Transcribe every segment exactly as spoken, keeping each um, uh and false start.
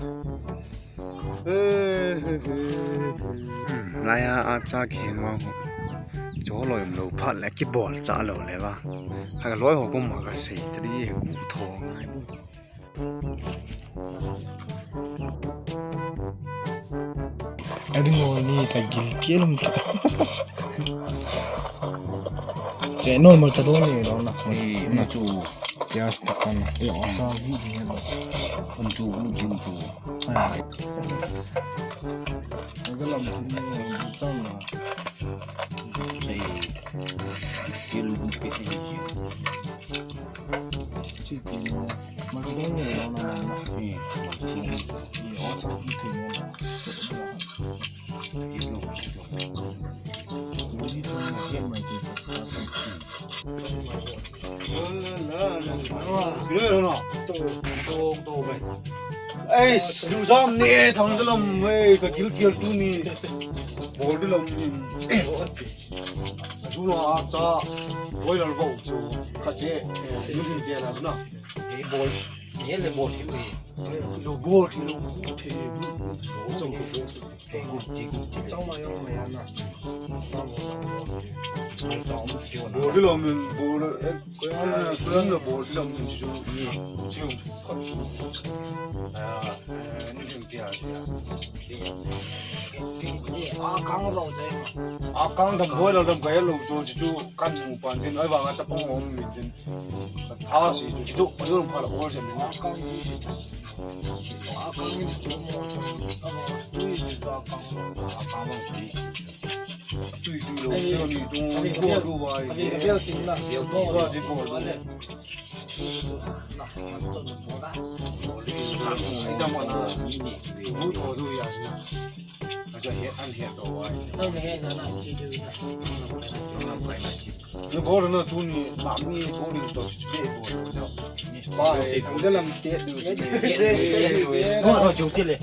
Hmm, laiya acha kiheng vang ho. Choloi umlou phat le kibol cha lou le va. Haloi ho koma kasei tadi he ku tho ngai. Adi ngol ni ta gilkel um ta. Che normal cha dong ni dong na. Ni, ni chu. Pias ta kan. Yo. Cha hi ni. Um chu, um chu, um chu. Ai. Ang jalam tin ni, um chang na. Sei. Kilu pe ni ji. Chi pi ni. Ma chi dong ni lo na na. Ni, ma chi dong ni. Ni o chang hi tin ni. Ni lo, ni lo. Ni chang na het mai ti. Ni lo na. Dong, dong, bai. Ei, lu jam ni, thang jalam, ei, ka gilkel tu ni. Bol di lam ni. Achu la cha, boiler vou chu, khat te, eh, lu hin te la chu na. Ei bol, ni le bol hi ui. Lu bol hi lu, the, lu, lu, chang ko bol. Te gu, te gu, te. Chang ma yong ma ya na. Chang ma yong ma ya. Bol di lam ni, bol, eh, ko ya na, ko ya na bol di lam ni chu, ni, chu, khat chu. Ah, eh, ni hin te a chu ya. Akang dam boiler dam ka helou chu chu kan mu pan din, ahivanga chapang um min din. Tha si chu chu chu pa la bol chen. Akang ni chu chu mo chu. Ava tu ni chu akang. Akang bang chu. Chu tu lo chu ni tu ko du vai. Abi abi tin la. Ko ji ko le. Ni bol na tu ni, ma ni bol ni to, be bol na. Ba, eh, thang jalam te du. Bol na chu ti le.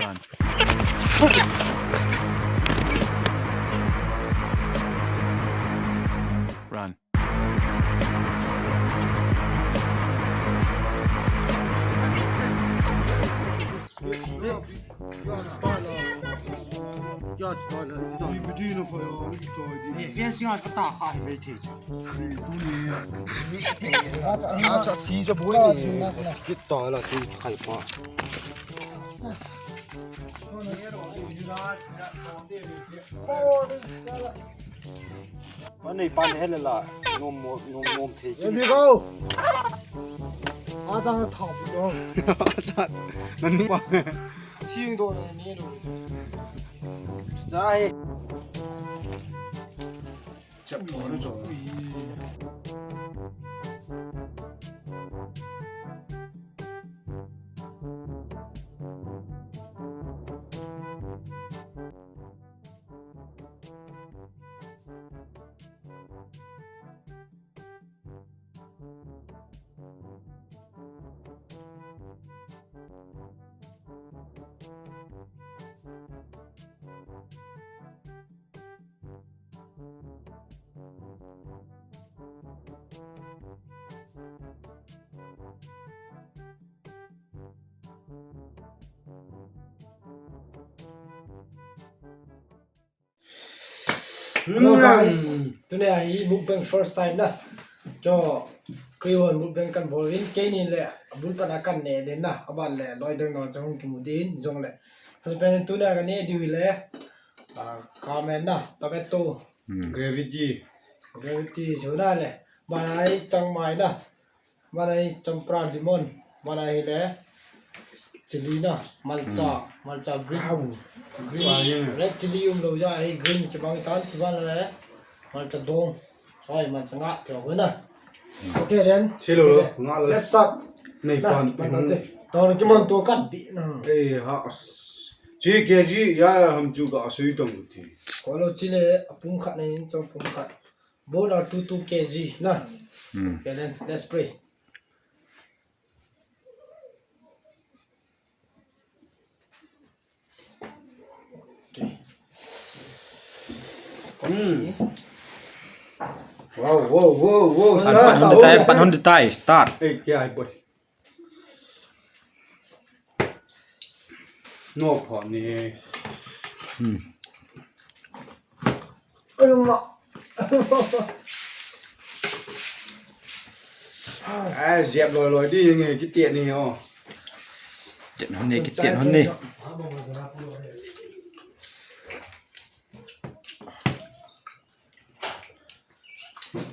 Run. Run. Fencing a ta kha hi ve thei. Asa ti ja boi ni. Kit ta la ti khai pa. Pan nei pan hele la. Nom mo, nom nom thei. Here we go. A chang thau pi do. A chang. Nan ni pa. Thing do na ni do. Jai. Chap ko ni jo. Hello guys, tuni a hi mukbang first time na. Cho, keiho mukbang kan bol in, keini le abul pan a kan ne den na, aban le loi dang no chang kimu din jong le. Hasu pen tuni a kan ne diu le, ah, comment na, tomato. Hmm. Gravity. Gravity, so na le. Ban a hi changmai na. Ban a hi champra lemon. Ban a hi le chili na, malcha, hmm, malcha green. Wow. Green. Wow, yeah. Red chili umlou jeh a hi green kibang tan, chuban le malcha dong. Oi, malcha nga, tiho na. Okay then. Chilo lo, okay. Nga lo. Let's start. Nei na, pan, pan pan te. Tao na kiman to kan bi na. Eh, ha, as. Chi K G, ya, ham chu ka sui tong ti. Ko lo chi le, apum khat nei, chong pum khat. Both are two, two K G, na? Hmm. Okay, then, let's pray. Okay. Hmm. Wow, wow, wow, wow. Pan, pan hon tai, pan hon tai, start. Eh, kya hai, boy? No pho ni. Hmm. Alamak. Ah, jep loi loi di nge, kitiet ni o. Tiet hon ni, kitiet hon ni.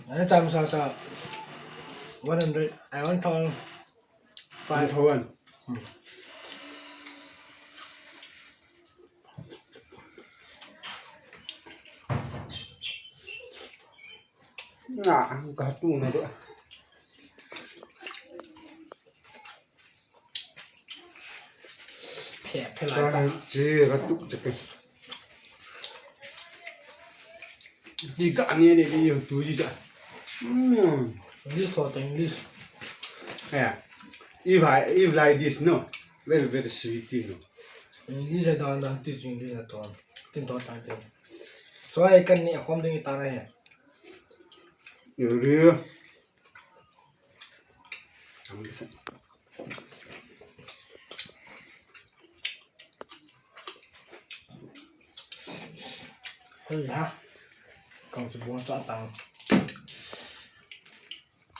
Ana cham sa sa. One hundred, I want thousand. Five thousand. Hmm. Na, ka tu na do. Phe, phe lai ta. Ka chi ka tu che ke. Di ka ni de di tu ji ja. Hmm. English tho ta English. Yeah. If I, if like this, no. Very, very sweet, you know. English a don don teach English a don. Tin to ta te. So I can ni khom ding ta na he. You real. Hoi ha. Kong chu bon cha tang.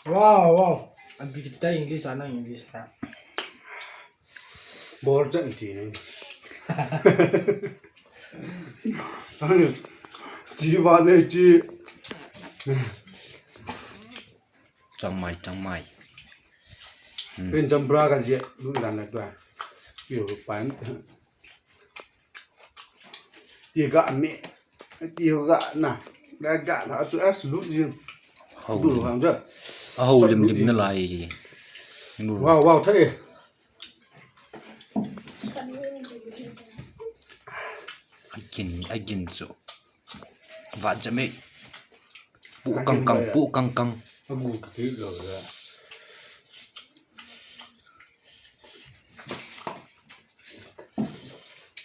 Wow, wow. Abi kita English ana English ha. Bol chan ti ne. Ti ba ne ti. Changmai, changmai. Hmm. Pin champra ka je, lu dan la tua. Yo pan. Ti ga me. Ti ga na. Ga ga na chu as lu ji. Hao lim. Hao lim lim na lai. Wow, wow, thai. Agin, agin chu. Vat jam e. Pu kang kang, pu kang kang. Agu ka kit lo la.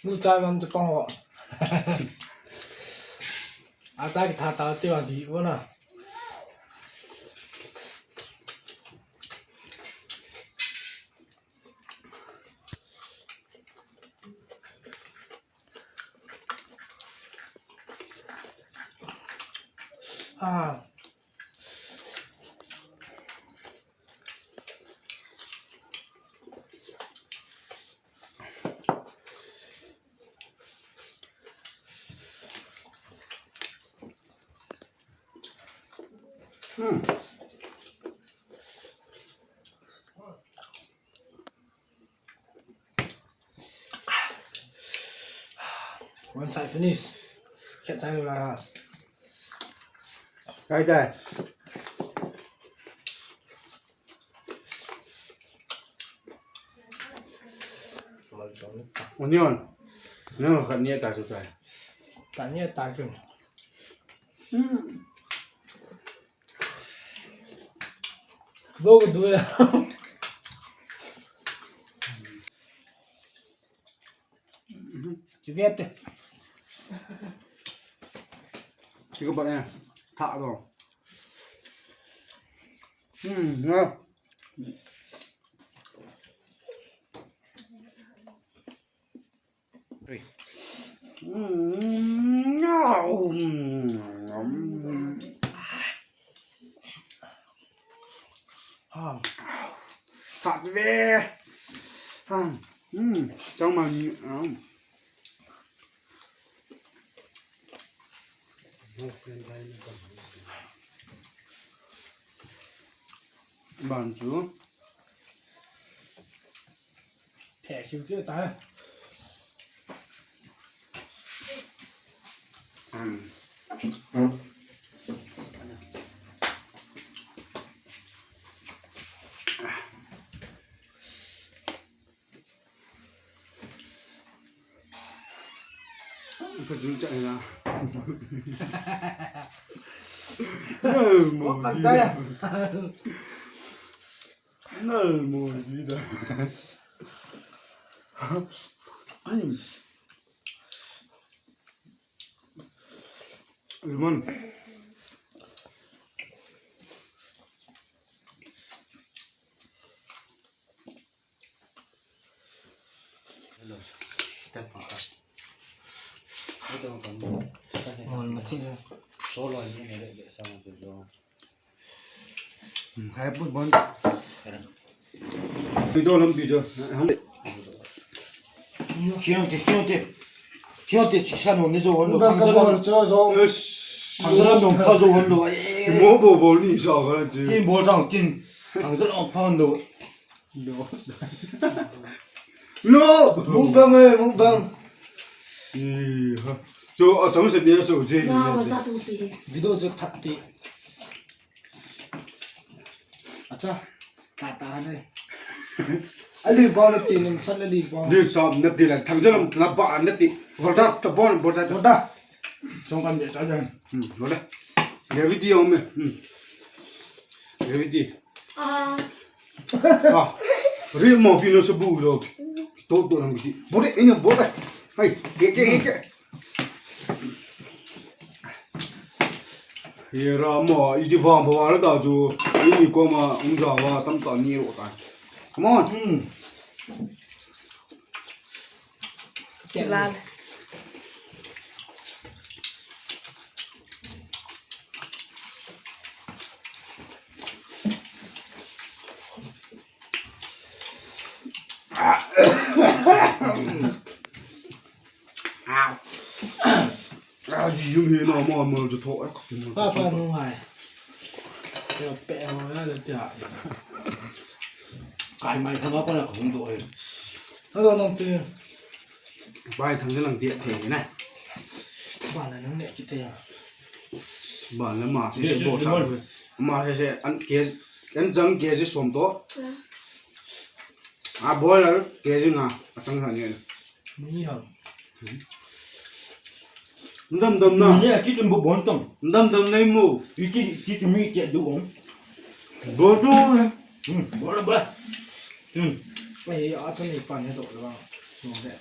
Mu chai mam chu pang ho. A chai ki tha ta ti wa di wa na. Ah. Hmm. One side finish. Khat side la ha. Dai, dai. Onion. Onion khat ni ta chu tai. Khat ni ta chu. Hmm. Bo du ya. Chivet. Chico pa ne. Tha do. Hmm, na. Hmm. Ah. That ve. Ah. Hmm. Chang man. Ah. Ban chu. Phe khiu chu ta. Ka jul cha ya. Mo pa ta ya. Nal mo si da. Lemon. Hai put bon. Video lam video. Khian te, khian te. Khian te, chiksan hon ni jo hon lo. Thangzala nom pha jo hon lo. Mo bo bo ni sa ka ji. Kin bol thang kin. Thangzala nom pha hon lo. No. No. Mukbang eh, mukbang. Ih, ha. So, a chang se ni so je. Video chu that ti. Acha. Ta ta ne. Ali ba na ti ning sat ali ba. Ni sa na ti la thang jalam na ba na ti. Volta ta bon volta ta. Volta. Chong kan de cha jan. Hmm, volta. Gravity om me. Hmm. Gravity. Ah. Ah. Ri mo pino se bu lo. To to nam ti. Bole ina bole. Hai, ke ke ke. Hera mo, iti vang pha vale ta chu, ini koma, um ja va, tam ta ni ro ta. Come on. Hmm. Lal. Ah, ji yum hi na ma ma ju tho ai ka kin. Pa pa nu hai. Ya pe ho ya le ja. Kai mai thama pa na ka hung do ai. Hello nong te. Bai thang lang dia the na. Ba la nang ne ki te ya. Ba la ma se se bo sa. Ma se se an ke an jang ke se som to. A boiler ke jing a, a chang sa ni. Ni ham. Dam dam na. Ni a ki tum bo bon tam. Dam dam nei mo. Ki ki ki mi ki du om. Bo do. Hmm, bo la ba. Hmm. Ai a chang ni pan he to la. No de.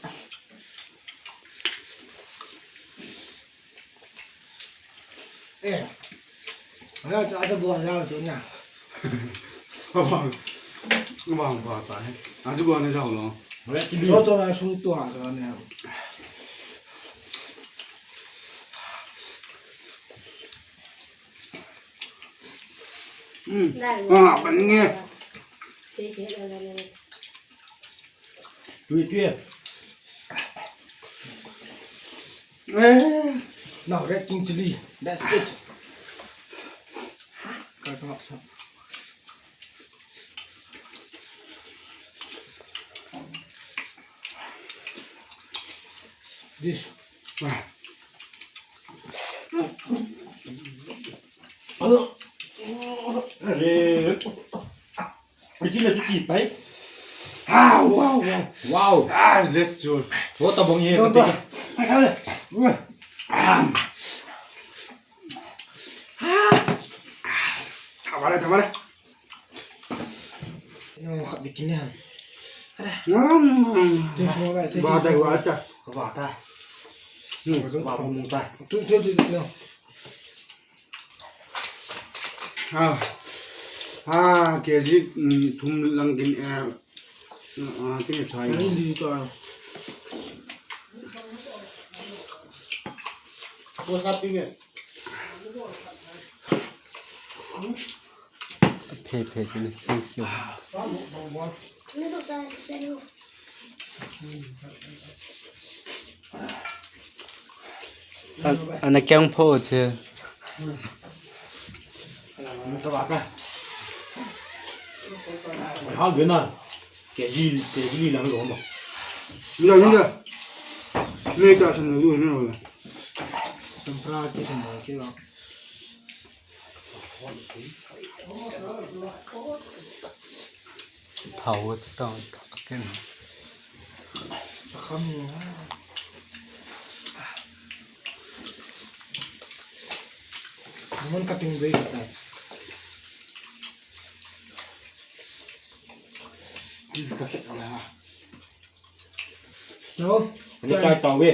Eh. Acha, acha, buah jao chu na. Abang. Abang ba ta he. Acha buah na jao lo. Cho cho na sung tu ha cho na. Hmm. Ah, ban nge. Tui tui. Eh. Now red king chili. That's it. Cut up. This. Ah. Are. Iti le suki pai. Ah, wow, wow. Wow. Ah, let's do. Wo ta bong ye. Don't do. Ah. Ah. Ah, vale, vale. No, khat bikin ni ham. Ada. Ngam. Tu semua kat sini. Bata, bata. Bata. Hmm, bata mung ta. Tu, tu, tu, tu. Ah. Ah, ke ji, mm, thum lang kin, eh. Ah, kin chai. Ni li to. Ko sa pi me. Phe phe sini khiu khiu. An, ana keng pho che. Hao jena. Kg, kg li lang lo ma. Ni da, ni da. Ni ka san lo ni lo. Champra ki thum ki lo. Thao ti tao ken. Kham ni. Mun ka ting bei ka. This ka khet la. No. Ani chai tau ve.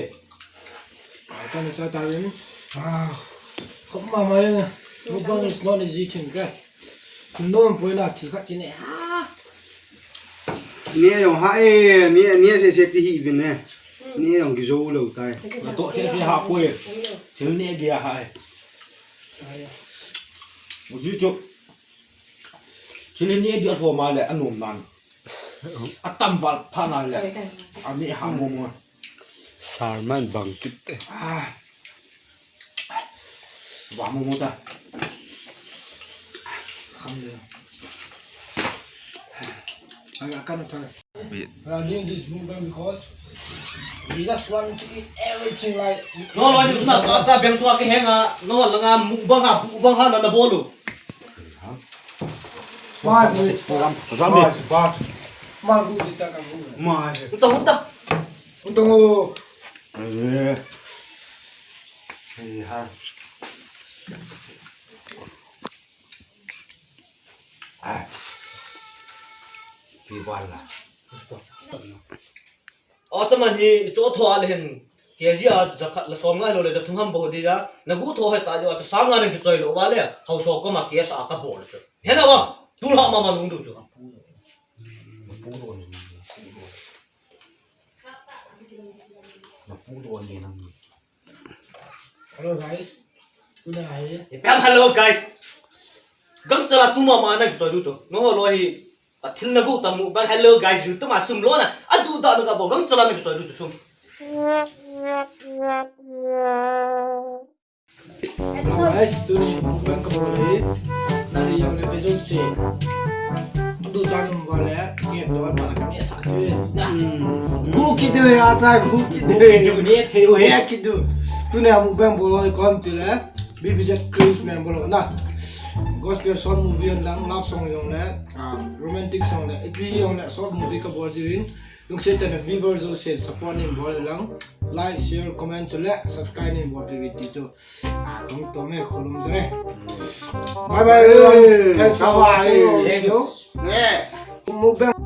Ai, chai, chai tau ve. Ah. Khop ma ma ya. Mukbang is not easy thing ka. No poi na thi khat ki ne. Ah. Ni jong ha e, ni, ni se se ti hi vin ne. Ni jong kijo lo tai. To se se ha poi. Thil ne gi ha e. Uji chu. Thil ne gi a tho ma le anom nan. Atam val pha na le. Ani ha mo mo. Sarman bang kit te. Ah. Wa mo mo ta. Kham le. Ai, akan ta. Bit. We are doing this mukbang because we just want to eat everything like. No, no, you not ta beng sua ke henga. No, langa mukbang ha, mukbang ha na na bolu. Mai, mai. Mai, mai. Mai. Unta, unta. Unta ngo. Eh. Eh, ha. Ah. Pi bal la. Aw, chaman hi, i cho tho a le hin, K G a, jakhat la som ngai lo le, jathum ham bol di a, na gu tho he ta jo, cha sang ngai na kichoi lo va le, hausa koma case a ka bol chu. He na va, tu la ma ma lung du chu. Hello guys. Tuna hi. Ipem hello guys. Gangchala tuma ma na kichoi du chu. No lo hi. Ka thil na gu ta mukbang hello guys, YouTube ma sum lo na. Adu da na ka bo gangchala na kichoi du chu sum. Hello guys, tuni mukbang ka bol hi. Nali jong le pe jong se. Adu da na ba le, ke to ba ka me sa chu na. Gu ki du ya cha, gu ki du. Gu ki du ne the u he. Ya ki du. Tuni mukbang bol hi kon ti le. B B Z Crews men bol na. Gospel short movie hon lang, love song jong le, ah, romantic song le, ipi jong le, short movie ka bol jiu hin. Lungset tah in viewer jouse support nei bol lang. Like, share, comment chule subscribe nei bol ti chu. Ah, tong tong e, kholum jare. Bye bye. Thanks for watching our video. Thanks. Mukbang